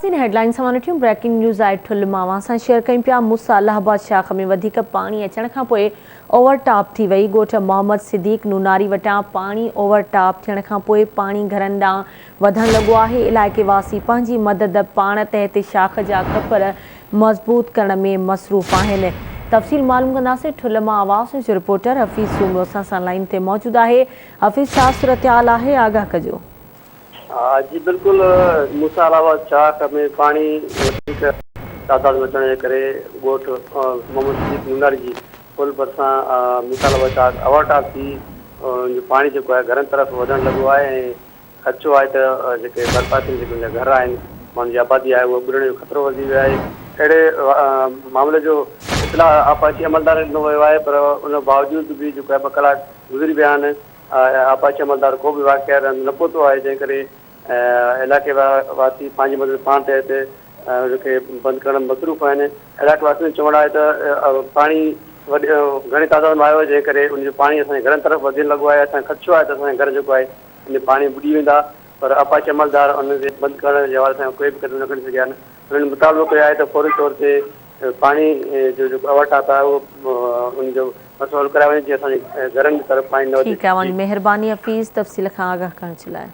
ناظرين هيڊلائنز اوهان ڏٺيون بريڪنگ نيوز آهي ٺل مان اوهان سان شيئر ڪيون پيا موسيٰ الله آباد شاخ ۾ وڌيڪ پاڻي اچڻ کان پوء اوور ٽاپ ٿي وئي ڳوٺ محمد صديق نوناري وٽان پاڻي اوور ٽاپ ٿيڻ کان پوء پاڻي گهرن ڏانهن وڌڻ لڳو آهي علائقي واسي پنهنجي مدد پاڻ تحت شاخ جا ڪپر مضبوط ڪرڻ ۾ مصروف آهن تفصيل معلوم ڪنداسين ٺل مان آواز نيوز جو رپورٽر حفيظ سومرو اسان سان لائين تي موجود آهي حفيظ ڇا صورتحال آهي آگاهه ڪجو. جي بلڪل موسيٰ علاوه چاڪ ۾ پاڻي وڌيڪ تعداد ۾ اچڻ جي ڪري ڳوٺ محمد صديق نوناري جي پل ڀرسان موسيٰ علاوه چاڪ اوور ٽاپ ٿي ان جو پاڻي جيڪو آهي گهرن طرف وڌڻ لڳو آهي ۽ خدشو آهي ته جيڪي ڀرپاسي ۾ جيڪي ان جا گهر آهن ماڻهن جي آبادي آهي اهو ٻڏڻ جو خطرو وڌي ويو آهي اهڙي معاملي جو اطلاع آبپاشي عملدارن ڏنو ويو آهي پر ان باوجود به جيڪو آهي ٻه ڪلاڪ گذري ويا آهن آبپاشي عملدار ڪو به واقعي هنڌ نه پهتو آهي جنهن ڪري علائقي واسي پنهنجي مدد پاڻ تحت ان کي بند ڪرڻ ۾ مصروف آهن. علائقي واسين جو چوڻ آهي ته پاڻي وڏي گهڻي تعداد ۾ آيو آهي جنهن ڪري ان جو پاڻي اسان جي گهرن طرف وڌڻ لڳو آهي اسان کي خدشو آهي ته اسان جا گهر جيڪو آهي ان پاڻي ٻڏي ويندا پر آبپاشي عملدار ان کي بند ڪرڻ جي حوالي سان ڪوئي به قدم نه کڻي سگهيا آهن انهن مطالبو ڪيو آهي ته فوري طور تي پاڻي جو جيڪو اوور ٽاپ آهي اهو ان جو مسئلو حل ڪرايو وڃي جيئن اسان جي گهرن جي طرف پاڻي نه وڌي. ٺيڪ آهي اوهان جي مهرباني حفيظ تفصيل کان آگاهه ڪرڻ جي لاء.